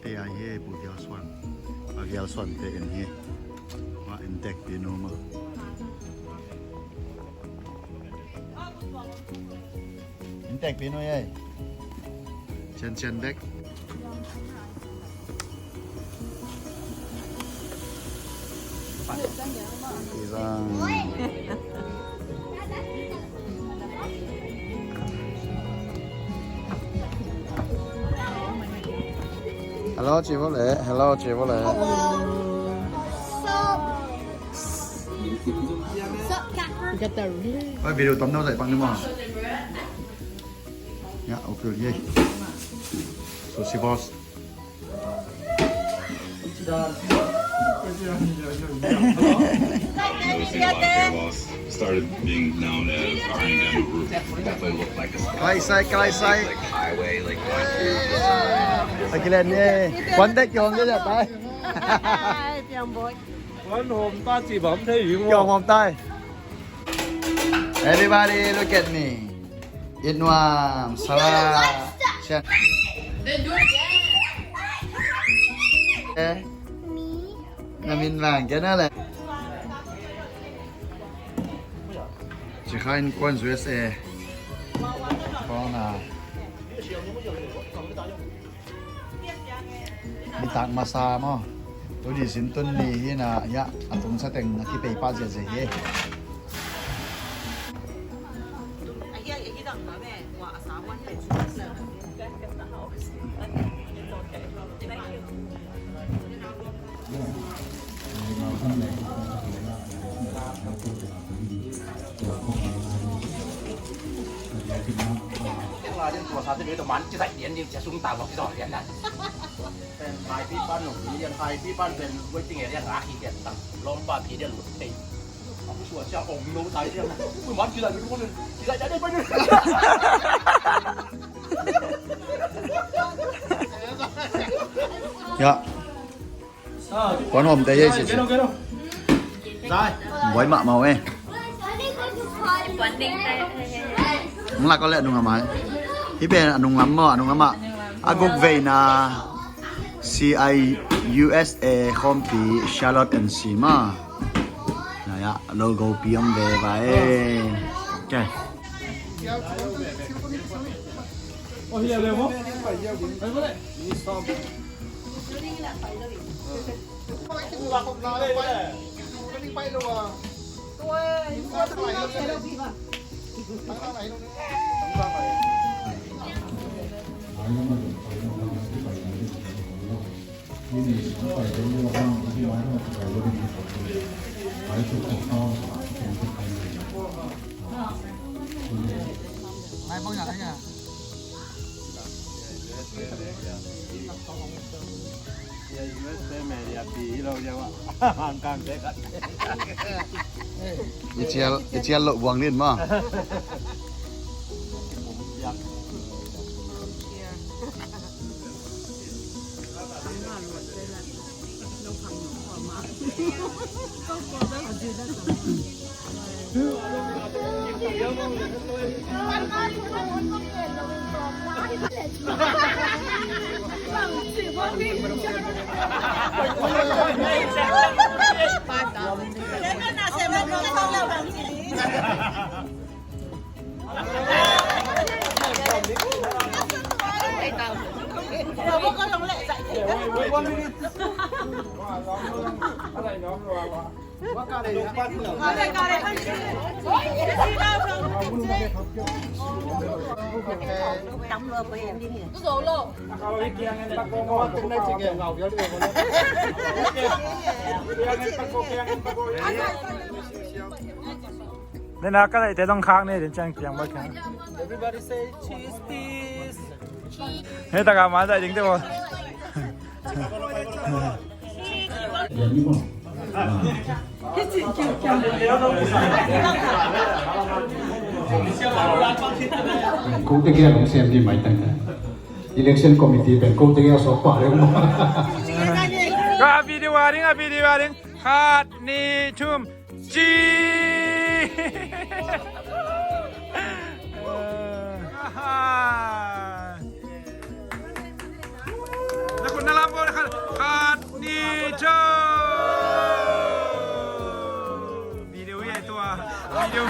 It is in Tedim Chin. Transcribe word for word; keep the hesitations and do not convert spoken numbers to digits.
Te ai hi, Pu Gial Suan. Pa Gial Suan te in hi. Wa in tek pi nu ma. In tek pi nu ye. Chen chen dek. Hello, ci vo le. Hello, ci vo le. Hello. Sup? Sup, Catherine? Oi, video tom no zai pang ni mo. Ya, okay, ye. So, si boss. Noticing a lot of hair loss. Started being known as R N down the roof. Definitely looked like a Kai sai, kai sai. Like highway, like. Sa kilen ye. Kuan tek kiong ye ja tai. Ai, piang boy. Kuan hom ta ci bam thei hi mo. Kiong hom tai. Everybody look at me. It nuam, Sarah. Sia. Eh? Na min vang kei na le. Ci kha in kuan U S A. Kong na. Nitak masa maw. Tuni sin tun ni hi na, ya, a tung sa teng a kipei pa zia zia hi. Ya. Kuan hom te ye ci ci. Buai mahmah uh e. Nung lak kau le a nung lam ah. Hih pen a nung lam maw, a nung lam ah. A guk veina C I U S A khawmpi Charlotte and Sima. Na ya, logo pi om ve vai. Okay. I cial, i cial loh buang din maw. Nena ka daihte dong khak ne den ciang piang bak kha. Everybody say cheese, please. Hei taka ma daih ding te bo. Kote kia kong sem di mai tang. Election committee pen kote kia sok pa deuh maw. Ka video a ding, a video a ding. Khat, nih, thum. Ci! Aha! Na khut na lam Video hi e tua. Video.